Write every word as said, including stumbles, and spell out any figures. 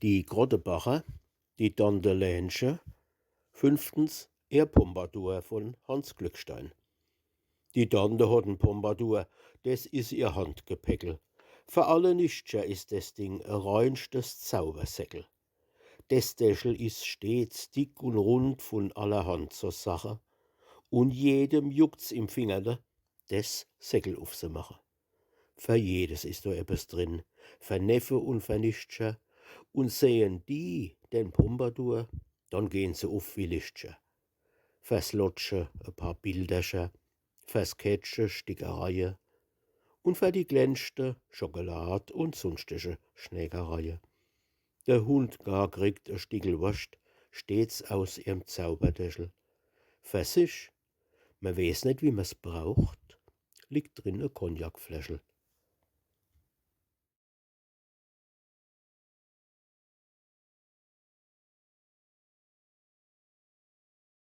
Die Krottebacher, die Tante Lenche, fünftens, ihr Pompadour von Hanns Glückstein. Die Tante hot en Pompadour, des is ihr Handgepäckel. Fer alle Nichtcher is des Ding e reinschtes Zaubersäckel. Des Täschel is stets dick un rund vun allerhand so Sache, un jedem juckt's im Fingerle, des Säckel ufsemache. Fer jedes is do eppes drin, fer Neffe un fer Nichtcher, un sehen die den Pompadour, dann gehn se uf wie Lichtcher. Fers Lottche e paar Bildercher, fers Kättche Stickereie un fer die Klenschte Schokolad un sunschtesche Schnäkereie. De Hund gar kriegt e Stickel Worscht stets aus ihrem Zaubertäschel. Fer sich, mer weeß net, wie mer's braucht, liegt drin e Cognacfläschel.